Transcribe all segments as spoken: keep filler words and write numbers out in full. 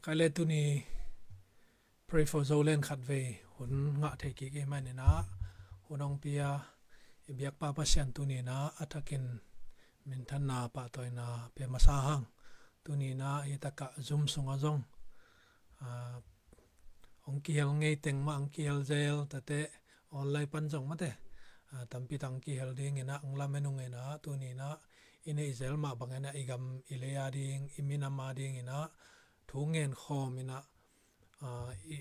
Khaile tuni Pray for Zoland khatvei hun ngah thei kik i hih manin ah, hun hong pia i biakpa Pasian tuni in ah a thakin minthanna pahtawina pia masa hang. Tuni in ah hih takah Zoom sungah zong, ah, hong kihel ngei teng mah hong kihel zel tate, online pan zong mate, ah, tampi tak hong kihel dingin ah hong lamen uh ngen ah, tuni in ah i neih zel mah bangin ah i gam i lei a ding, i minam a dingin ah thu ngen khawm in ah, ah, i,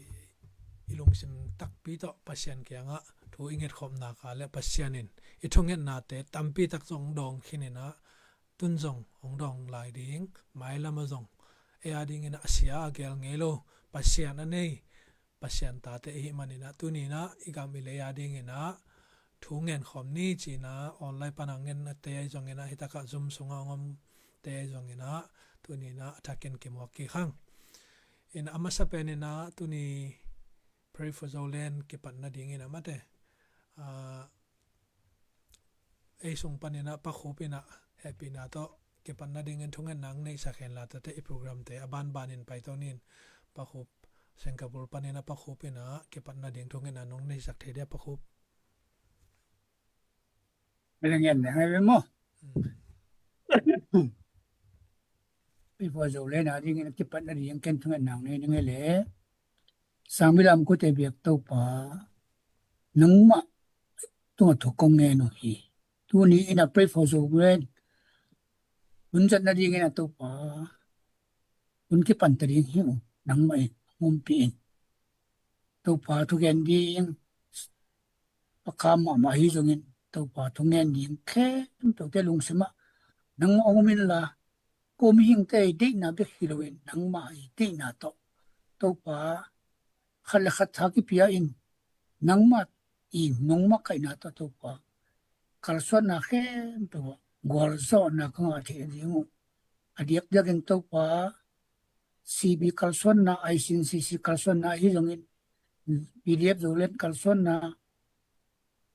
i lungsim takpi tawh Pasian kiangah thu i ngetkhop nak leh Pasian in i thungetnate tampi tak zong hong dawng khin in ah, tun zong hong dawng lai ding, mailam ah zong ei a dingin ah a sia a gel ngei lo Pasian a nei Pasian tate i hih manin ah, tuni in ah i gam i lei a dingin ah thu ngen khawm ni ci in ah, online pan a ngen te ahi zongin ah, hih takah Zoom sungah hong om te ahi zongin ah, tuni in ah a thakin kimuak kik hang. In a masa pen in ah tuni Pray for Zoland kipat nadingin ah mate, ah, ei sung panin ah Pa Khup in ah hehpihna tawh kipat nadingin thungetna hong neihsak hen la, tate i programte a banbanin paito ni in. Pa Khup, Singapore panin ah Pa Khup in ah kipat nading thungetna nong neihsak thei dia, Pa Khup? Mele ngen le ngai ve maw? Mm. Pray for Zoland a dingin a kipat nading ken thungetna hong nei ning ei leh, Sangmi Lam Khup te biak Topa, nangmah tungah thu kong ngen uh hi. Tuni in ah Pray for Zoland hun zat nadingin ah Topa, hun kipan ta ding hi uh, nangmah in hong ompih in. Topa, thugen ding Pa Kam mahmah ahi zongin, Topa, thungen ding khempeuhte lungsim ah nangmah hong om inla, ko mihingte i deihna bek hi loin nangmah i deihna tawh, Topa, khat le khat tha kipia in, nangmah i nong makaihna tawh, Topa, kalsuanna khempeuh ah gualzawhna ka ngah theih ding uh. A diakdiakin, Topa, C B kalsuanna, I C N C C kalsuanna ahi zongin, P D F Zoland kalsuanna,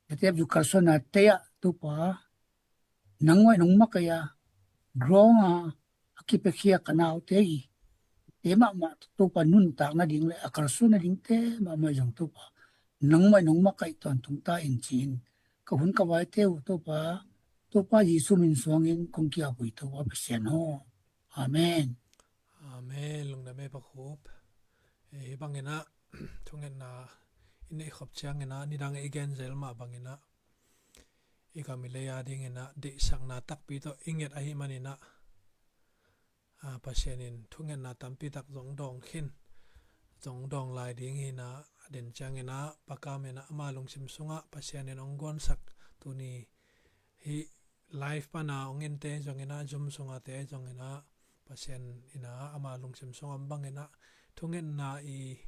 P D F Zoland kalsuanna te ah, Topa, nangmah in hong makaih a, ground a a kipiakhia ka naute i te mahmah, Topa, nuntak nading le a kalsuan nadingte mahmah zong, Topa, nangmah in hong makaih tawntung ta in ci-in ka hun ka vaite uh, Topa, Topa Jesu min suangin kong ki-ap uh hi, Topa Pasian aw. Amen. Amen. Lungdam ei Pa Khup. Eh, hih bangin ah thungetna i neih khop ciangin ah, nidang i gen zel mah bangin ah, i gam i lei a dingin ah deihsakna takpi tawh i nget ahih manin ah, ah, Pasian in thungetna tampi tak zong dawng khin, zong dawng lai ding hi in ah, a den ciangin ah Pa Kam in ah ama lungsim sungah Pasian in hong guansak, tuni hih live pan a hong en te zongin ah, Zoom sung a te zongin ah, Pasian in ah ama lungsim sung a om bangin ah thungetna i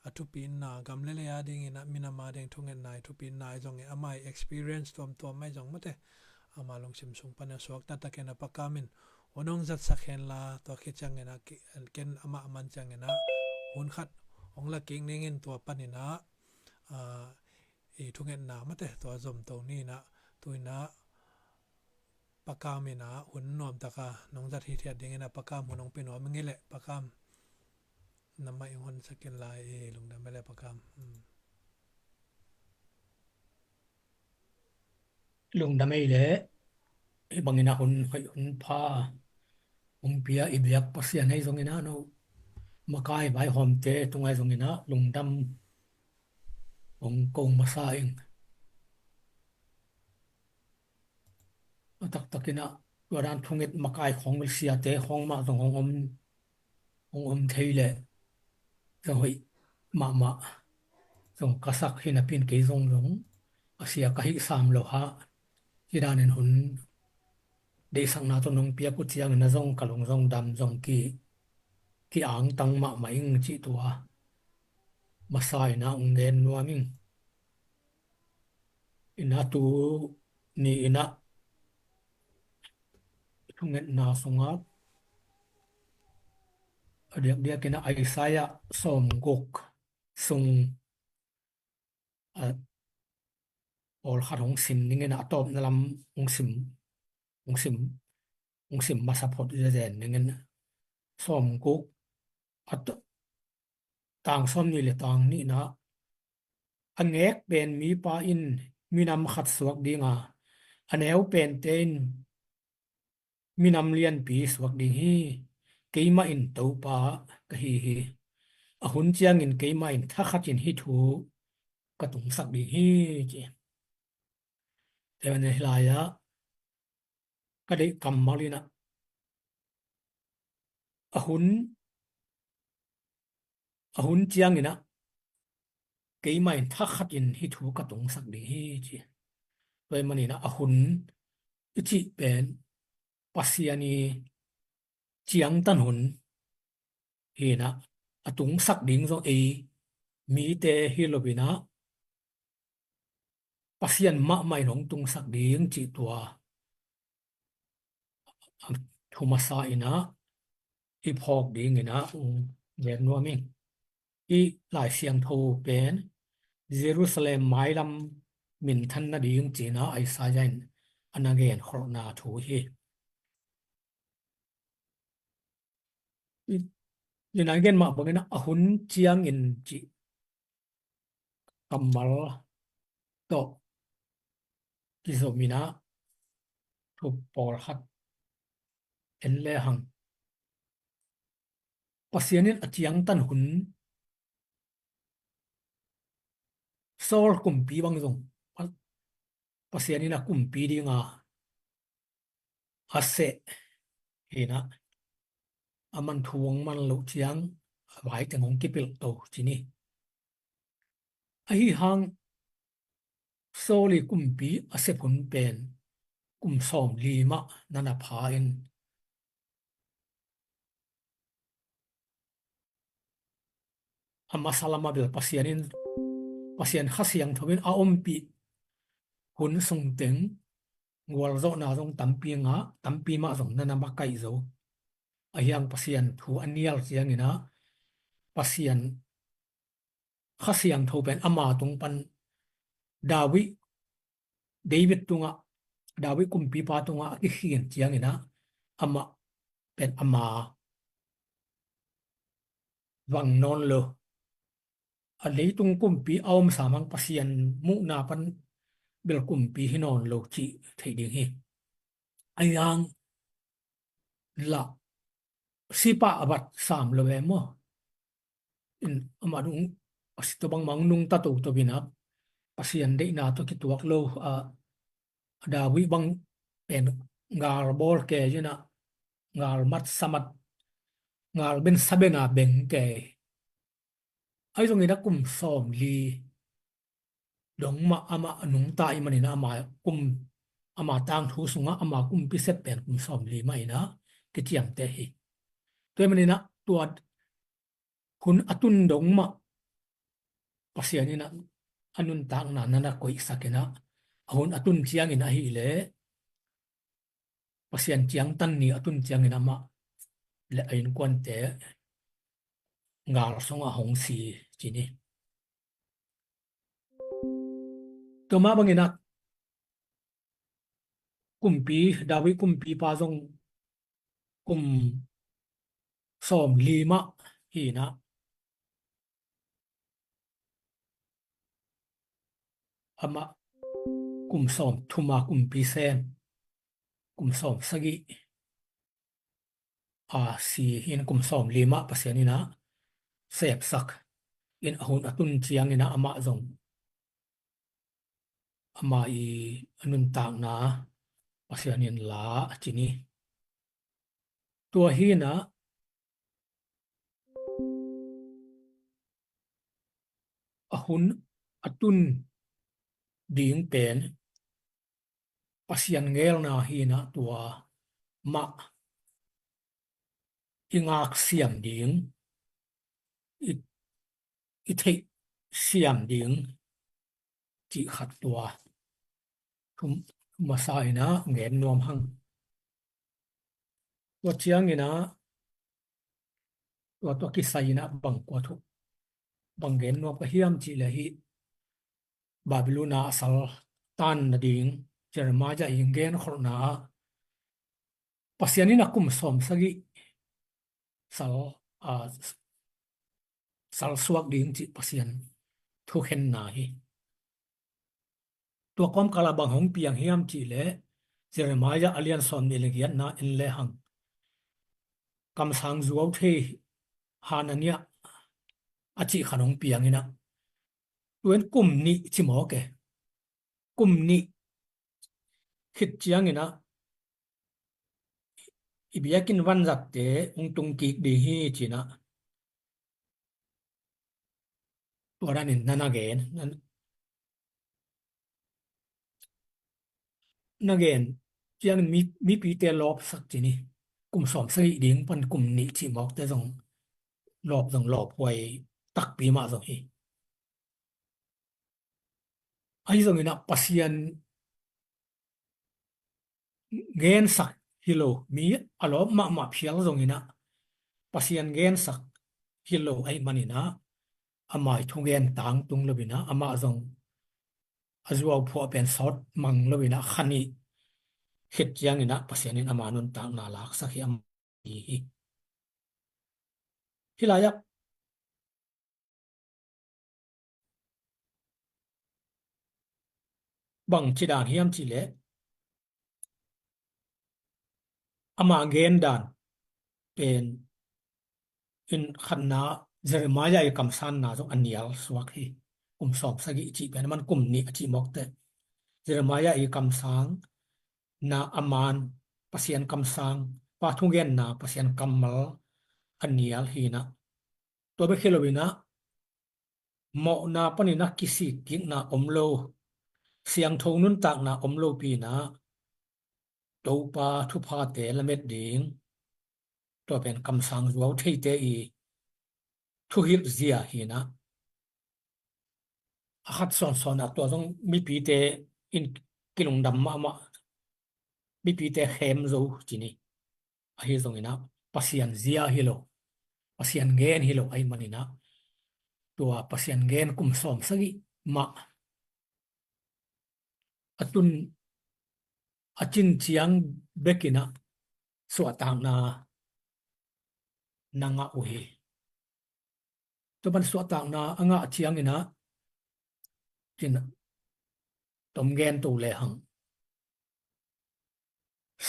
a thupina, gam le lei a dingin ah minam a ding thungetna i thupina ahi zongin, ama i experience tuamtuam ahi zong mate, ama lungsim sung pan a suakta takin ah Pa Kam in hun hong zatsak hen la, tua khit ciangin ah ki-, ken amah man ciangin ah hun khat hong la kik ning in, tua panin ah, ah, i thungetna mate tua zomto ni in ah, tu in ah Pa Kam in ah hun nuamtak a nong zat hithiat dingin ah Pa Kam hun hong pia nuam ing ei leh, Pa Kam, na mic hong honsak in la, i lungdam ei leh Pa Kam. Hmm. Lungdam ei leh, hih bangin ah hun hoih hun pha hong pia i biak Pasian ahi zongin ah, no makai vaihawmte tung ahi zongin ah lungdam hong ko masa ing. A taktakin ah tua dan thunget makai khawng, siate khawng mah zong hong om, hong om thei leh zong hoih mahmah zong ka sak hi napi in, kei zong zong a sia ka hih sam lo hang. Hih danin hun deihsakna tawh nong piak uh ciangin ah zong ka lung zong dam, zong ki, ki-angtang mahmah ing cih tua masa in ah hong gen nuam ing. In ah tuni in ah thungetna sungah a diakdiakin ah Isaiah sawmguk sung, a, pawlkhat hong sim ning in ah, a tawpna lam hong sim, hong sim, hong sim masa phot zenzen ning in ah. Sawmguk a to-, tang sawm nih le tang nihna, a ngek pen mipa in minam khat suak ding a, a neu pente in minam lianpi suak ding hi. Keimah in Topa ka hi hi. A hun ciangin keimah in thakhatin hih thu ka tungsak ding hi, ci. Tua manin hih lai-ah ka deih kammal in ah, a hun, a hun ciangin ah keimah in thakhatin hih thu ka tungsak ding hi, ci. Tua manin ah a hun i cih pen Pasian i ciangtan hun hi in ah, a tungsak ding zong ei mite hi lo in ah, Pasian mahmah in hong tungsak ding cih tua thu masa in ah i phawk ding in ah gen nuam ing. I Lai Siangtho pen Jerusalem mailam minthan nading ci in ah Isaiah in a na genkholhna thu hi. I, i na gen mah bangin ah a hun ciangin cih kammal tawh kizom in ah thu pawlkhat en lehang, Pasian in a ciangtan hun Saul kumpi bang zong Pa-, Pasian in a kumpi ding a a seh hi in ah, aman thu hong man loh ciang a vai teng hong kipilh to ci ni. Ahi hang Saul i kumpi a sep hun pen kum sawmli mah na na pha in, a masa lam ah bel Pasian in, Pasian Kha Siangtho in a ompih hun sung teng gualzawhna zong tampi ngah, tampi mah zong na na makaih zo. Ahi hang Pasian thu a nial ciangin ah Pasian Kha Siangtho pen ama tung pan David, David tungah, David kumpipa tungah a kikhin ciangin ah amah pen ama vang nawn lo. A leitung kumpi a om sam hang Pasian muhna pan bel kumpi hi nawn lo cih theih ding hi. Ahi hang lah sipah a vat sam lo ve maw? In amah nung a si tawh bangmah nungta toto in ah Pasian deihna tawh kituak lo a, David bang pen gal bawl kei in ah, gal mat sa mat, gal ben sa ben a beng kei. Ahi zongin ah kum sawmli dong mah amah a nungta ahih manin ah ama kum, ama tangthu sungah ama kumpi sep pen kum sawmli mah in ah kiciamteh hi. Tua ahih manin ah tua hun a tun dong mah Pasian in ah a nuntakna na na koihsak in ah, a hun a tun ciangin ahih leh Pasian ciangtan ni a tun ciangin amah le a innkuante gal sungah hong si ci ni. Tua mah bangin ah kumpi, David kumpipa zong kum sawmli mah hi in ah, amah kum sawmthum a kumpi sem, kum sawmsagih a si in kum sawmli mah Pasian in ah sepsak in a hun a tun ciangin ah amah zong ama i a nuntakna Pasian in la a ci ni. Tua hi in ah a hun a tun ding pen Pasian ngelna hi in ah tua mah i ngak siam ding, i, i theih siam ding cih khat tua thu masa in ah gen nuam hang. Tua ciangin ah tua, tua kisai in ah bang kua thu bang gen nuam ka hiam cih leh hih Babylon a sal tan nading Jeremiah i genkholhna ah Pasian in a kum sawmsagih sal, a, salsuak ding cih Pasian thukhenna hi. Tua kawmkal ah bang hong piang hiam cih leh Jeremiah a lian sawm nih le giatna en lehang kamsang zuau thei Hananiah a cih khat hong piang in ah, tua in kum nih ci mawk e. Kum nih khit ciangin ah i biakinn vanzatte hong tung kik ding hi ci-in ah tua danin na na gen, na, na gen ciangin mi, mipite lawpsak ci ni. Kum sawm sagih ding pan kum nih cih mawkte zong lawp zong lawphuai takpi mah zong hi. Ahi zongin ah Pasian gensak hi lo, mi a lawp mahmah phial zongin ah Pasian gensak hi lo ahih manin ah ama i thugen tangtung lo in ah amah zong a zuau phuah pen sawt mang lo in ah kha nih khit ciangin ah Pasian in ama nuntakna laksak hi, ama hi hi. Hih lai-ah bang ci dan hiam cih leh ama gen dan pen in khatna Jeremiah i kamsanna zong a nial suak hi. Kum sawm sagih cih pen a man kum nih a cih mawk teh Jeremiah i kamsang na a man Pasian kamsang, pa thugenna, Pasian kammal a nial hi in ah tua bek hi lo in ah mawhna panin a kisik kikna om lo, siangtho nuntakna om lopi in ah Topa thuphate lamet ding, tua pen kamsang zuau theite i thuhilh zia hi in ah a khat sawnsawn ah tua zong mipite in kilungdam mahmah, mipite khem zo ci ni. Ahi zongin ah Pasian zia hi lo, Pasian gen hi lo ahih manin ah tua Pasian gen kum sawm sagih mah a tun a cin ciang bek in ah suahtakna na ngah uh hi. Tua pan suahtakna a ngah ciangin ah cin tom gen to lehang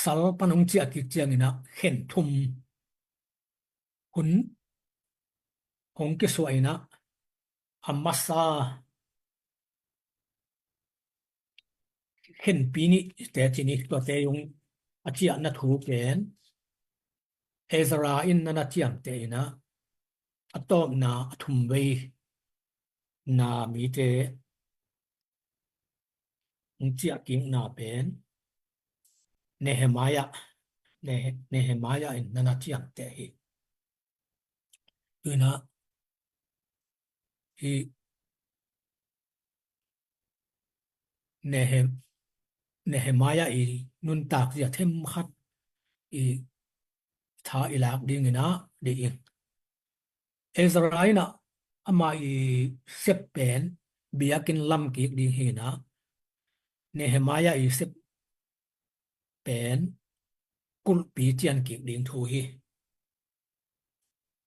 sal pan hong ciah kik ciangin ah khen thum hun hong kisuah in ah a masa khenpi nih te ci ni, tuate zong a ciahna thu pen Ezra in na na ciamteh in ah a tawpna a thumvei na mite hong ciah kikna pen Nehemiah, Nehe-, Nehemiah in na na ciamteh hi. Tu in ah hih Nehe-, Nehemiah i nuntak zia themkhat i tha i lak dingin ah dih ing. Ezra in ah ama i sep pen biakinn lam kik ding hi in ah Nehemiah i sep pen kulhpi cian kik ding thu hi.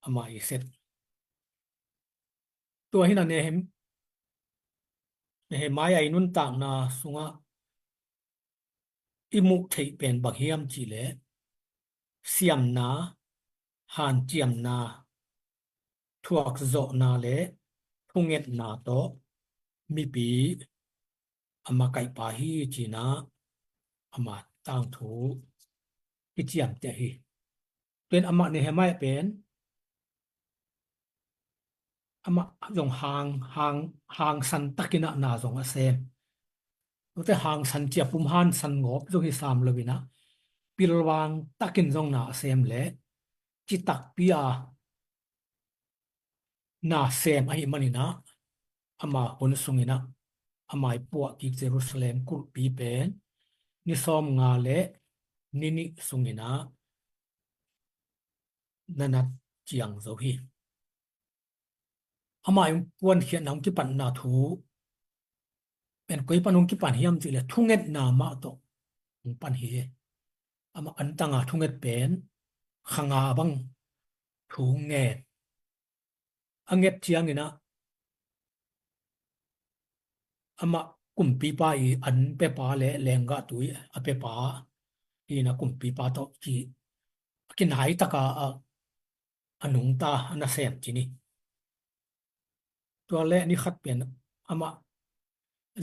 Ama i sep tua hi in ah Nehem-, Nehemiah i nuntakna sungah i muh theih pen bang hiam cih leh siamna, hanciamna, thuakzawhna le thungetna tawh mipi a makaihpa hi ci-in ah ama tangthu kiciamteh hi. Pen amah Nehemiah pen amah zong hang, hang, hangsan takin ah na zong a sem. Tuate hangsan cia pum hangsan ngawp zong hi sam lo in ah pilvang takin zong na a sem leh citakpi a na sem ahih manin ah ama hun sungin ah ama i puah kik Jerusalem kulhpi pen ni sawmnga le ni nih sungin ah na na ciang zo hi. Ama i hong puankhiatna hong kipatna thu pen koi pan hong kipan hiam cih leh thungetna mah tawh hong pan hi. Ama antanga thunget pen kha nga bang thu ngen. a nget ciangin ah amah kumpipa i an pepa le lenggah tui a pepa in ah kumpipa tawh ki, a kinai taka a, a nungta a nasem ci ni. Tua le ni khat pen amah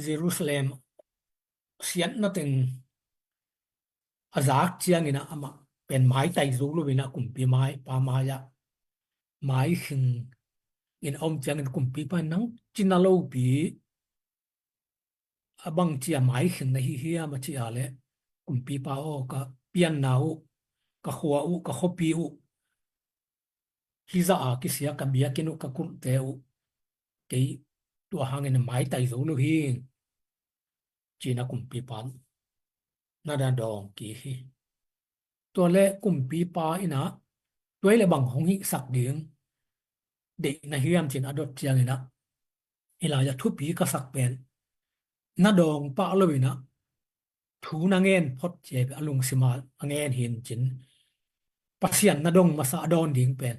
Jerusalem siatna teng a zak ciangin ah amah pen maitai zo loin ah kumpi mai, pa mai-ah maikhing in a om ciangin kumpipa in nang cina lopi a bang cia maikhing na hi hiam a ci a le kumpipa aw ka pianna uh, ka khua uh, ka khuapi uh hizah a kisia ka biakinn uh ka kulhte uh kei tua hangin maitai zo lo hi ci-in ah kumpipa na dawng kik hi. Tua le kumpipa in ah tua le bang hong hihsak ding deih na hiam ci-in a dot ciangin ah hih lai-ah thupi ka sak pen na dawng pah loin ah thu na ngen phot cia a lungsim a ngen hi ci-in Pasian na dong masa a dawn ding pen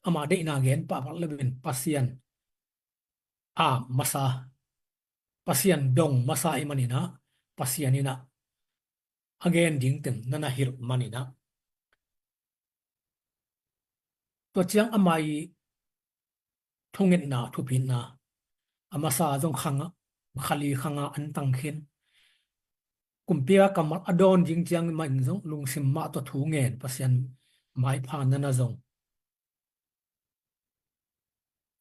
ama deihna gen pah pah loin Pasian a masa, Pasian dong masa i manin ah Pasian in ah a gen ding teng na na hilh manin ah tua ciang ama i thungetna, thupitna a masa zong khang ah, khali khang ah an tang khin. Kumpi a kammal a dawn ding ciang mah in zong lungsim mah tawh thu ngen Pasian maipha na na zong.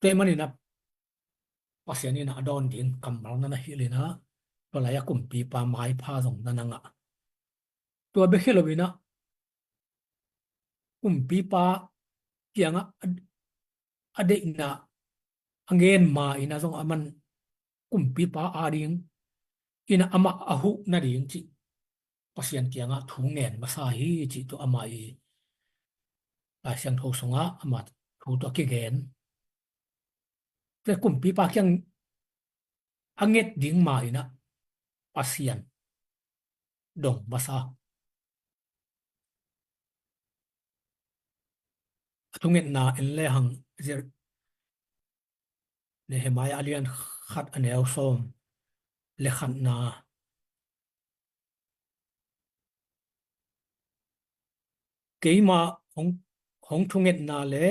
Tua manin ah Pasian in ah a dawn ding kammal na na hilh in ah tua lai-ah kumpipa maipha zong na na ngah. Tua bek hi loin ah kumpipa kiangah a, a deihna a ngen ma in ah zong a man kumpipa a ding in ah amah a huh nading cih Pasian kiangah thu ngen masa hi cih tua ama i Lai Siangtho sungah ama thu tua kigen. Tua kumpipa kiang a nget ding ma in ah Pasian dong masa. A thungetna en le hang zir Nehemiah a lian khat a neu sawm le khatna. Keima hong, hong thungetna le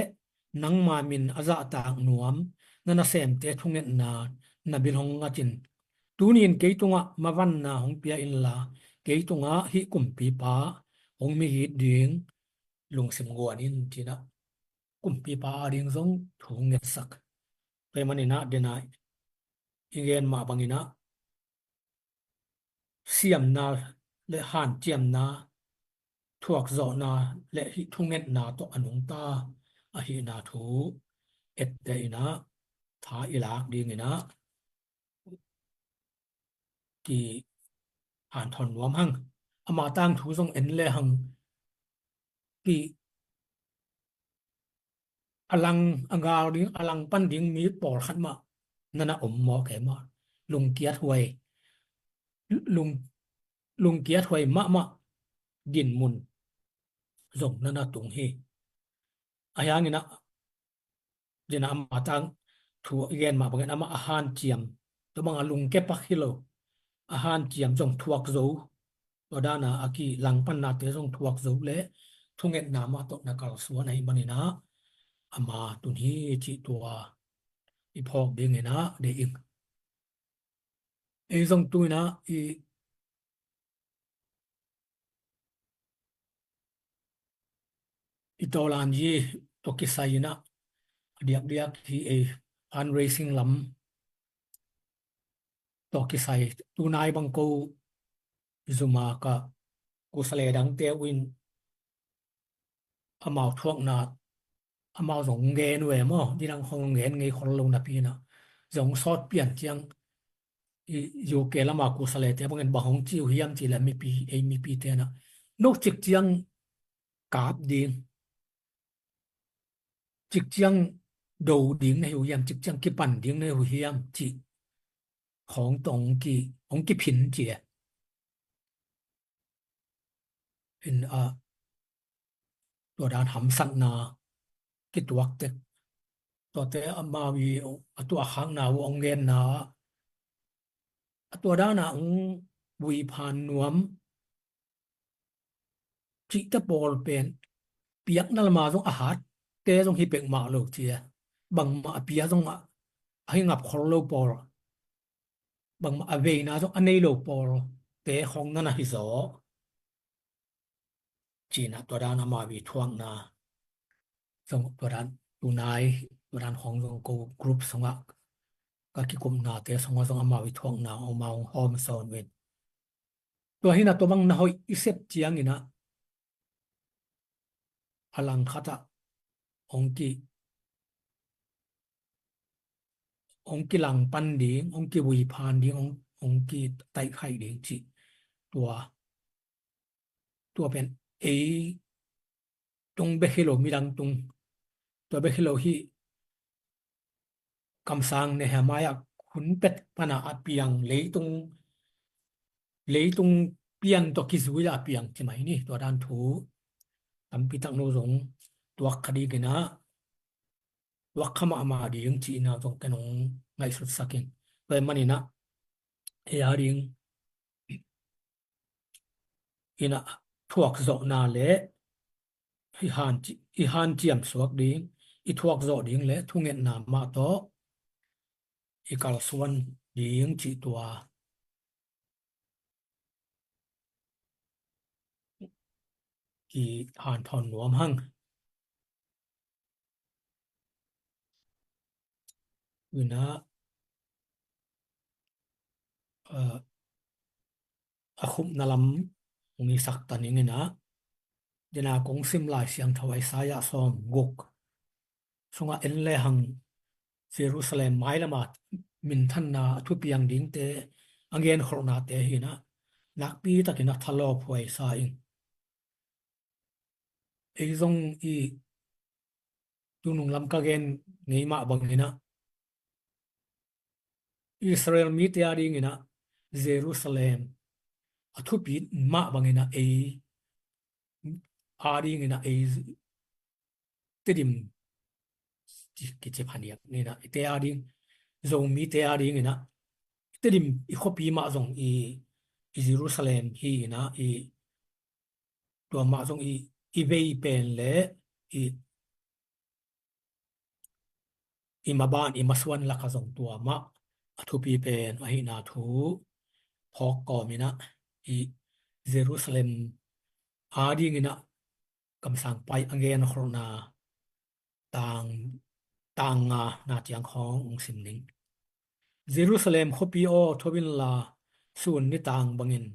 nangma min a zahtak nuam na nasemte thungetna na bil hong ngatin, tuni in kei tungah mavanna hong pia inla, kei tungah hih kumpipa hong migit ding lungsim guan in, ci-in ah kumpipa a ding zong thu ngetsak. Tua manin ah dena i gen mah bangin ah siamna le hanciamna, thuakzawhna le hih thungetna tawh a nungta ahihna thu etteh in ah tha i lak dingin ah kihanthawn nuam hang. Ama tangthu zong en le hang. Ki a lang a ngal ding, a langpan ding mi pawlkhat mah na na om mawk e maw. Lungkiat huai, lung, lungkiat huai mahmah dinmun zong na na tung hi. A hiangin ah dena ama tangthu i gen mah bangin amah a hanciam, tua bang a lungke pak hi lo, a hanciam zong thuak zo, tua dana a kilangpannate zong thuak zo le thungetna mah tawh na kalsuan ahih manin ah ama tun hi cih tua i phawk dingin ah deih ing. Ei zong tu-in ah i i tawlan hi tawh kisai in ah a diakdiak hi ei fundraising lam tawh kisai tunai bang ko zuma ka kusale dangte uh in amau thuakna amau zong gen uh e maw, nidang khong gen ngei khol lo napi in ah zong sawt pian ciang i U K lama kusalete bangin bang hong ci uh hiam cih leh mipi, ei mipite in ah no cik ciang kap ding, cik ciang do ding na hi uh hiam, cik ciang kipan ding na hi uh hiam cih khong tawh hong ki, hong kiphin ci e. In ah tua dan hamsatna kituak tek tuate amau i a tuahkhakna uh hong genna ah, a tua dan a hong vuiphan nuam cihte pawl pen piakna lam a zong a hatte zong hi pek mah lo ci a, bangmah a pia zong a, a hi ngap khol lo pawl, bangmah a veina zong a nei lo pawlte khong na na hi zaw. Ci-in ah tua dan amau i thuakna zong, tua dan tunai, tua dan khong zong ko group sungah ka kikupnate sungah zong amau i thuakna amau hong hawm sawn uh in. Tua hi-in ah tua bang na hoih i sep ciangin ah a langkhat ah hong ki, hong kilangpan ding, hong kivuiphan ding, hong, hong kitaihkhaih ding cih. Tua, tua pen ei tung bek hi lo, midang tung, tua bek hi lo hi. Kamsang Nehemiah hun pet pan a a piang, leitung, leitung pian tawh kizui a a piang ci mai ni. Tua dan thu tampi tak no zong tuak kha ding in ah, tuak kha mahmah ding ci-in ah zong ken hong ngaihsutsak ing. Tua ahih manin ah ei a ding in ah thuak zawhna le i han ci-, i hanciam suak ding, i thuak zawh ding le thungetna mah tawh i kalsuan ding cih tua kihanthawn nuam hang. Ina, a, a khupna lam hong i sak ta ning in ah, dena kong sim Lai Siangtho Isaiah sawm guk sungah en le hang Jerusalem mailam a minthanna a thupiang dingte a genkholhnate hi-in ah nakpi takin a thalawphuai sa ing. Ei zong i tunung lam ka gen ngei mah bangin ah Israel mite a dingin ah Jerusalem a thupi mah bangin ah ei a dingin ah ei Tedim kici phaniak ni-in ah, ite a ding, Zomite a dingin ah Tedim i khuapi mah zong i, i Jerusalem hi-in ah, i tua mah zong i, i vei pen le i, i maban i masuan lakah zong tua mah a thupi pen ahihna thu phawk kawmin ah, i Jerusalem a dingin ah kamsangpa i a genkholhna tang, tang nga na ciang khawng hong sim ning. Jerusalem khuapi aw, tho inla, sun nitang bangin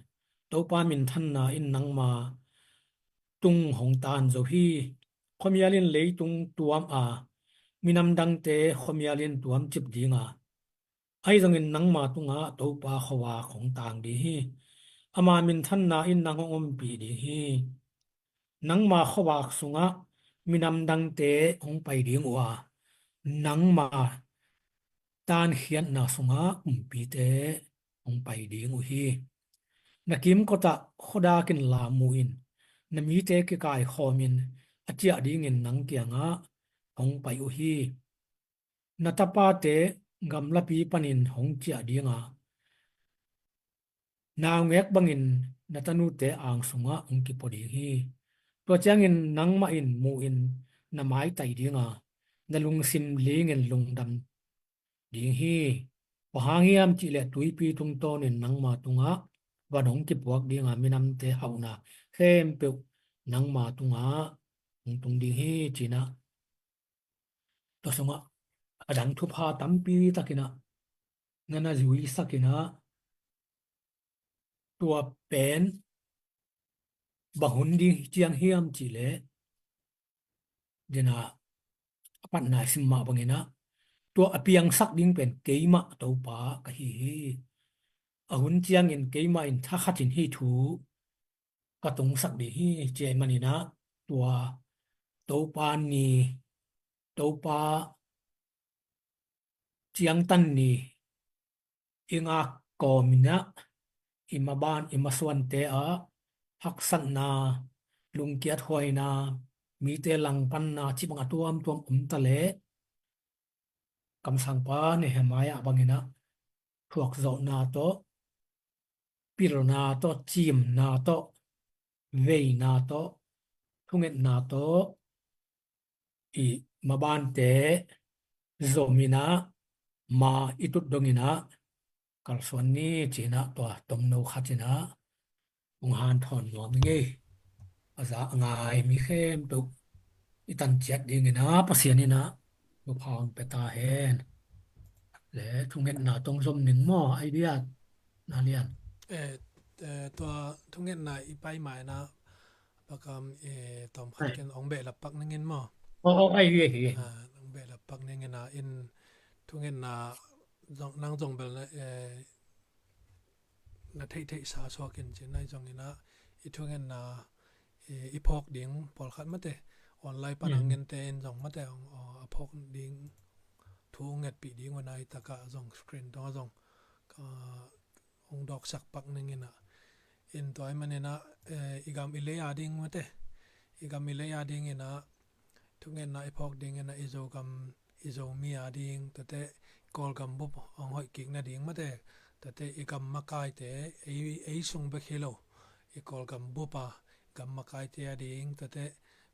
Topa minthanna in nangma tung hong tan zo hi. Khuamial in leitung tuam a, minam dangte khuamial in tuamcip ding a, ahi zongin nangma tungah Topa khuavak hong tang ding hi. Ama minthanna in nang hong ompih ding hi. Nangma khuavak sungah minam dangte hong pai ding uh a, nangma tankhiatna sungah kumpite hong pai ding uh hi. Na kimkotah khuadak inla mu in, na mite kikaikhawmin a ciah dingin nang kiangah hong pai uh hi. Na tapate gamlapi panin hong ciah ding a, naungek bangin na tanute ang sungah hong kipua ding hi. Tua ciangin nangmah in mu in na maitai ding a, na lungsim lingin lungdam ding hi. Bang hang hiam cihleh tuipi tungtawnin nangma tungah van hong kipuak ding a, minamte hauhna khempeuh nangma tungah hong tung ding hi, ci-in ah tua sungah a dang thupha tampi takin ah na na zuisakin ah, tua pen bang hun ding ciang hiam cihleh, dena a patna i sim mah bangin ah, tua a piangsak ding pen keimah Topa ka hi hi. A hun ciangin keimah in thakhatin hih thu ka tungsak ding hi, ci ahih manin ah, tua Topa ni, Topa ciangtan ni i ngak kawmin ah, i maban i masuante ah haksatna, lungkiathuaina, mite langpanna cih bang a tuamtuam om taleh, kamsangpa Nehemiah bangin ah thuakzawhna tawh, pilna tawh, cimna tawh, veina tawh, thungetna tawh, i mabante zomin ah, ma i tut dongin ah kalsuan ni ci-in ah tua tomno khat in ah hong hanthawn nuam ing ei. A za a ngai mi khempeuh i tan ciat dingin ah Pasian in ah thupha hong pia ta hen. Le thungetna tawh zom ning maw, Aidi a, Na Lian? Eh, eh, tua thungetna i pai ma in ah Pa Kam, eh, tawm khat kin hong behlap pak ning in maw? Oh, oh, ai, ai, ai. Ah, hong behlap pak ning in ah, in thungetna zong, nang zong bel na, eh, na theihtheihsa suak in ci-in ah, ahi zongin ah i thungetna, eh, i phawk ding pawlkhat mate, online pan a ngente in zong mate, a phawk ding thu ngetpih ding uh a, i tak ah zong screen tungah zong ka hong dawksak pak ning in ah. In tua ahih manin ah, eh, i gam i lei a ding mate, i gam i lei a dingin ah thungetna i phawk dingin ah i Zogam, i Zomi a ding, tuate Kawlgam bup hong hoih kik nading mate, tuate i gam makaite, ei, ei sung bek hi lo, i Kawlgam bup a gam makaite a ding, tuate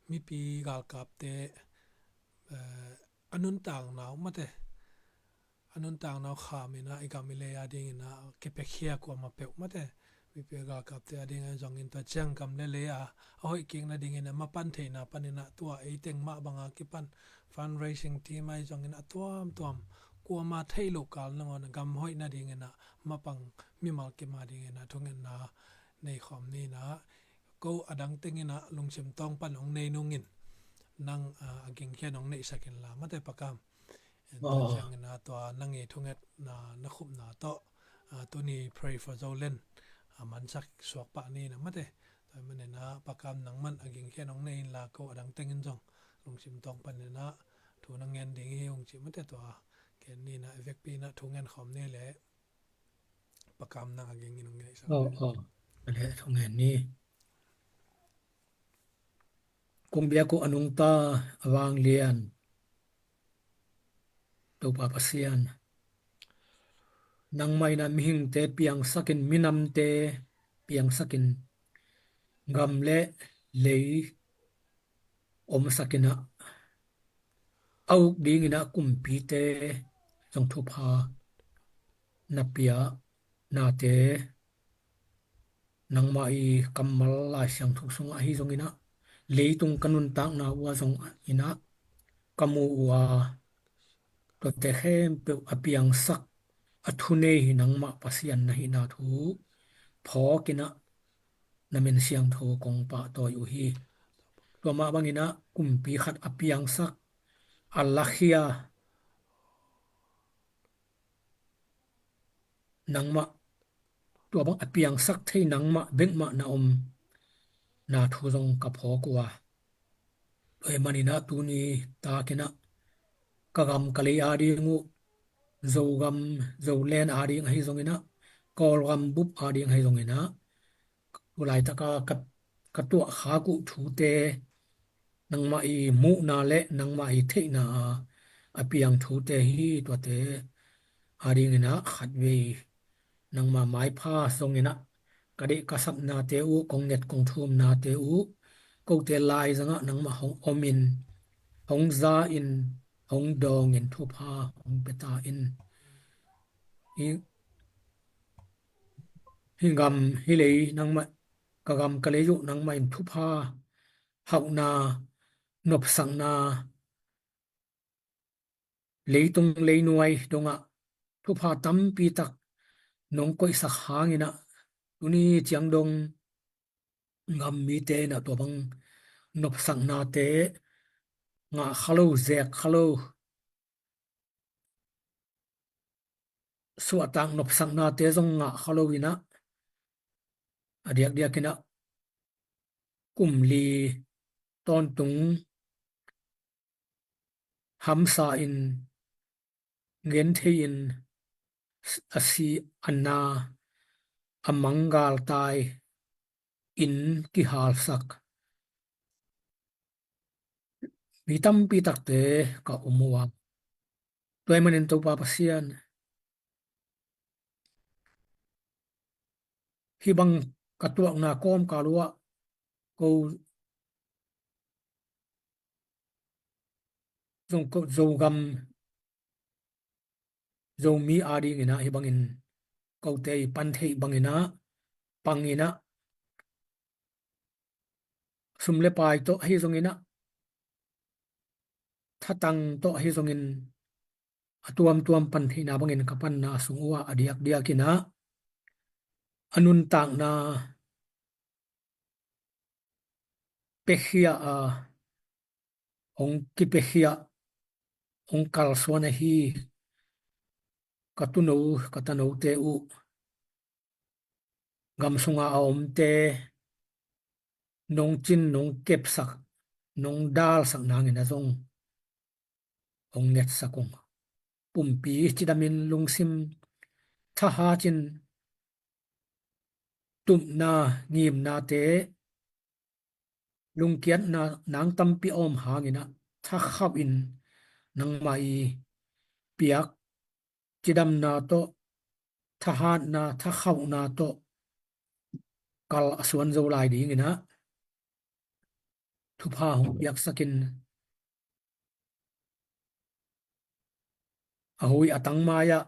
mipi galkapte, eh, a nuntakna uh mate, a nuntakna uh kham in ah i gam i lei a dingin ah kipiakhia kuamah peuh mate, mipi galkapte a ding ahi zongin tua ciang gam le lei a, a hoih kik nadingin ah mapan theihna panin ah tua ei teng mah banga kipan fundraising team ahi zongin a tuamtuam, kuama theih loh kal nangawn ah gam hoih nadingin ah mapang mimal kim a dingin ah thungetna nei khawm ni in ah, ko a dang teng in ah lungsim tawng pan hong nei nung in, nang, ah, a gingkhian hong neihsak inla mate Pa Kam. Tua ciangin ah tua nang i thungetna na khupna tawh, ah, tuni Pray for Zoland, ah, mansak suak pah ni in ah mate. Tua ahih manin ah Pa Kam nangman a gingkhian hong nei inla ko a dang teng in zong lungsim tawng panin ah thu na ngen ding hi hong ci mate, tua ken ni in ah i vekpi in ah thu ngen khawm ni le Pa Kam nang a gingin hong neihsak. Oh, oh. Ale, thungen ni. Kong biak uh a nungta a vanglian Topa Pasian, nangmah in ah mihingte piangsakin, minamte piangsakin, gam le lei omsakin ah, a uk dingin ah kumpite zong thupha na pia nate, nangmah i kammal Lai Siangtho sungah ahi zongin ah, leitung ka nuntakna uh ah zongin ah ka mu uh a, tuate khempeuh a piangsak, a thunei hi nangmah Pasian na hihna thu phawkin ah na min siangtho kong pahtawi uh hi. Tua mah bangin ah kumpi khat a piangsak, a lakhia nangmah, tua bang a piangsak thei nangmah bek mah na om na thu zong ka phawk uh a. Tua ahih manin ah tuni takin ah ka gam ka lei a ding uh, Zogam, Zoland a ding ahi zongin ah, Kawlgam bup a ding ahi zongin ah, tu laitaka ka, ka tuahkhak uh thute, nangmah i muhna le nangmah i theihna a, a piang thute hi. Tuate a dingin ah khatvei nangmah maipha zongin ah, ka deih ka sapnate uh, kong nget kong thumnate uh, kote lai zangah nangmah hong omin, hong za-in, hong dawngin, thupha hong pia ta in. Hi, hi gam hi lei nangmah, ka gam ka lei uh nangmah in thupha, hauhna, nopsakna, leitung leinuai dongah thupha tampi tak nong koihsak hangin ah, tuni ciang dong gam mite in ah tua bang nopsaknate ngah kha lo, zek kha lo, suahtak nopsaknate zong ngah kha lo in ah, a diakdiakin ah kum li tawntung hamsa in, genthei in, a si, a na, a manggal tai in kihalsak mi tampi takte ka um uh a, Tua ahih manin Topa Pasian, hih bang ka tuakna kawmkal uh ah ko zong ko Zogam Zomi adingin ah hih bangin kote i pan theih bangin ah pangin ah sum le pai tawh ahi zongin ah thatang tawh ahi zongin a tuamtuam pan theihna bangin ka panna sung uh ah a diakdiakin ah a nuntakna piakhia a hong kipiakhia hong kalsuan ahi ka tuuno ka tanote uh gam sunga a omte nong cin nong kepsak nong dalsak nangin ah zong hong ngetsak ung. Pumpi cidamin lungsim thahatin tupna ngimnate lungkiatna nang tampi a om hangin ah thakhauhin nangmah i piak cidamna tawh thahatna thakhauhna tawh kal a suan zo lai dingin ah thupha hong piaksakin a hui a tangmai ah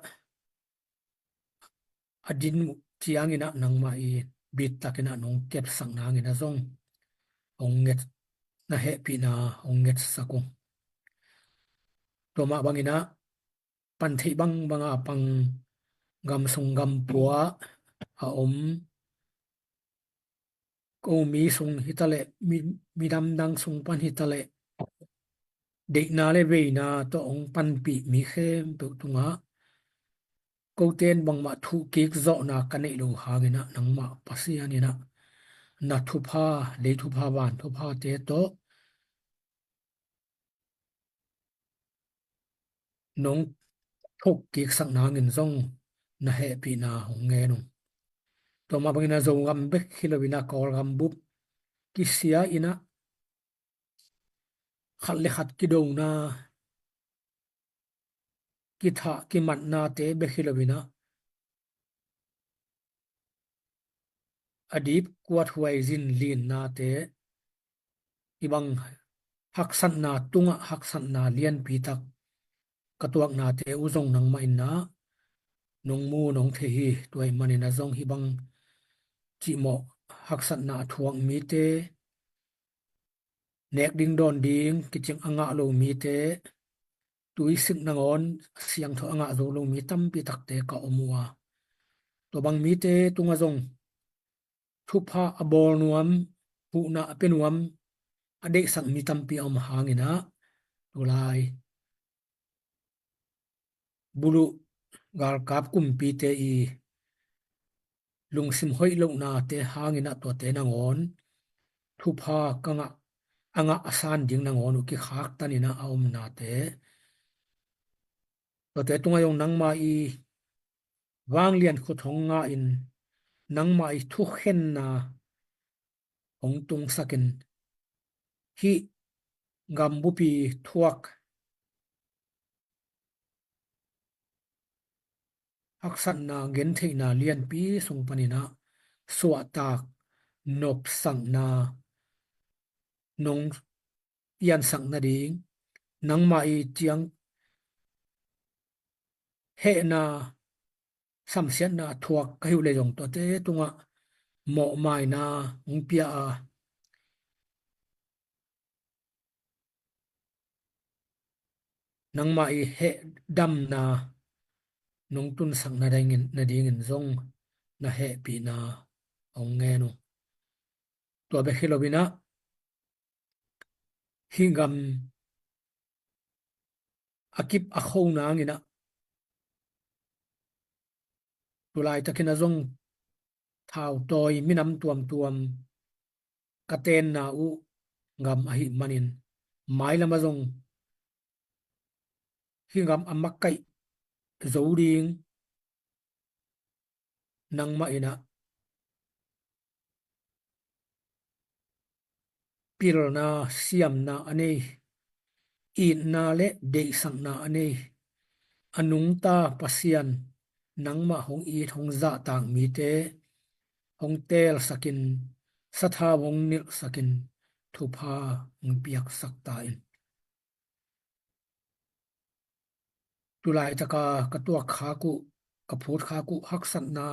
a din uh ciangin ah nangmah i bittakin ah nong kepsak nangin ah zong hong nget na hehpihna hong ngetsak ung. Tua mah bangin ah pan theih bangbanga pang gam sung gam pua a om ko mi sung hitaleh mi, midam dang sung pan hitaleh deihna le veina tawh hong panpih mi khempeuh tungah kote in bangmah thuhkik zawhna ka neih lo hangin ah nangmah Pasian in ah na thupha lei thupha van thuphate tawh nong thukkiksak nangin zong na hehpihna hong ngen ung. Tua mah bangin ah Zogam bek hi loin ah Kawlgam bup kisia in ah khat le khat kidona kithah kimatnate bek hi loin ah a dip kuat huai zin linnate i bang haksatna tungah haksatna lianpi tak ka tuaknate uh zong nangmah in ah nong mu nong thei hi. Tua ahih manin ah zong hih bang cihmawh haksatna a thuak mite nek ding dawn ding kicing a ngah lo mite tuisik nangawn siangtho a ngah zo lo mi tampi takte ka om uh a tua bang mite tungah zong thupha a bawl nuam huhna a pia nuam a deihsak mi tampi a om hangin ah tulai buluh galkap kumpite i lungsim hoih lohnate hangin ah tuate nangawn thupha ka ngah a ngah a san ding nangawn uh kikhaktanin ah a omnate tuate tungah zong nangmah i vanglian khut hong ngahin nangmah i thukhenna hong tungsakin hih gambupi thuak haksatna gentheihna lianpi sung panin ah suahtak nopsakna nong iansak nading nangmah i ciang hehna samsiatna thuak ka hi uh leh zong tuate tungah mawhmaina hong pia a nangmah i heh damna nong tunsak nadingin zong na hehpihna hong ngen uh. Tua bek hi loin ah hih gam a kip a kho nangin ah tulaitakin ah zong thautawi minam tuamtuam ka tenna uh gam ahih manin mailam ah zong hih gam a makaih zo ding nangmah in ah pilna siamna a nei itna le deihsakna a nei a nungta Pasian, nangmah hong it hong zahtak mite hong teelsakin, sathau hong nilhsakin thupha hong piaksak ta in. Tulaitaka ka tuak khak uh, ka phut khak uh haksatna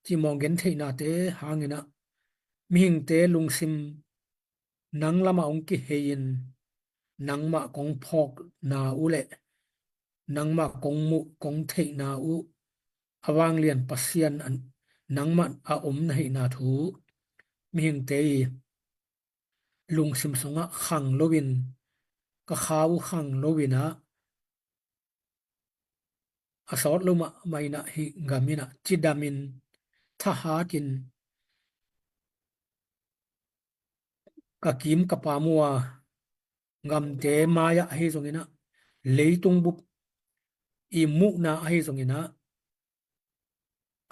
cimawh gentheihnate hanginah mihingte lungsim nang lamah hong kihei in, nangmah kong phawkna uh le nangmah kong muh kong theihna uh a vanglian Pasian an nangmah a om na hihna thu mihingte i lungsim sungah khang loin, ka kha uh khang loinah, a sawt lo mahmah inah hih gam inah cidamin, thahatin, ka kim ka pam uh a, gamte mai-ah ahi zonginah, leitung bup i muhna ahi zonginah,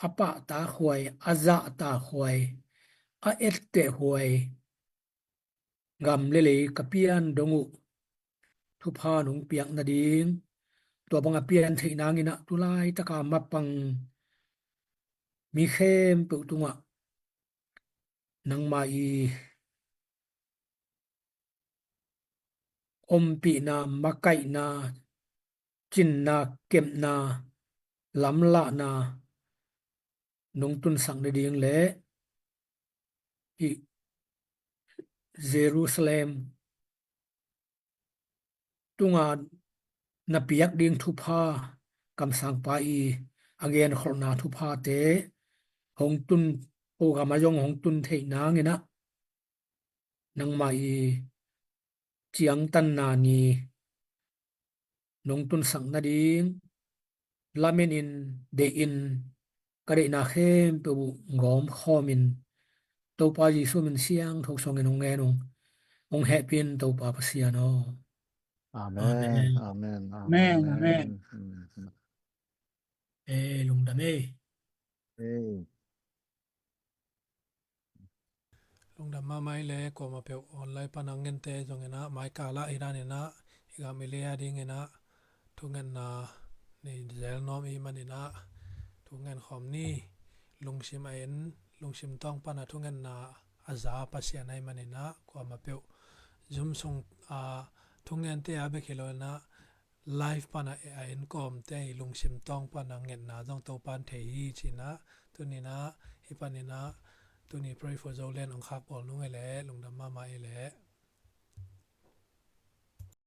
a pahtakhuai, a zahtakhuai, a ettehhuai gam le lei ka pian dong uh thupha nong piak nading, tua banga pian theih nanginah tulaitaka mapang mi khempeuh tungah nangmah i ompihna, makaihna, cinna, kepna, lamlahna nong tunsak nading le i Jerusalem tunga na piak ding thupha, kamsangpa i a genkholhna thuphate hong tun, o gam a zong hong tun theih nanginah nangmah i ciangtanna ni nong tunsak nading lamenin, deihin, ka deihna khempeuh uh gawm khawmin, Topa Jesu min siangtho sawngin hong ngen ung. Hong hehpih in Topa Pasian aw. Amen. Amen. Amen. Amen. Amen. Amen. Ee, lungdam ee. Ee. Lungdam mahmah i le kuamah peuh online pana ngente zonginah maikala hi daninah i gam i lei a dinginah thungetna ni zel nuam i maninah thungen khawm ni. Lungsim a in, lungsim tawng pana thungetna a za Pasian a i maninah kuamah peuh zum sung a thungente a bek hi lo inah live pana a in kawmte i lungsim tawng pana ngetna zong Topan thei hi cinah tuninah hi paninah tuni Pray for Zoland ong khak bawl nung i le lungdam mahmah i le.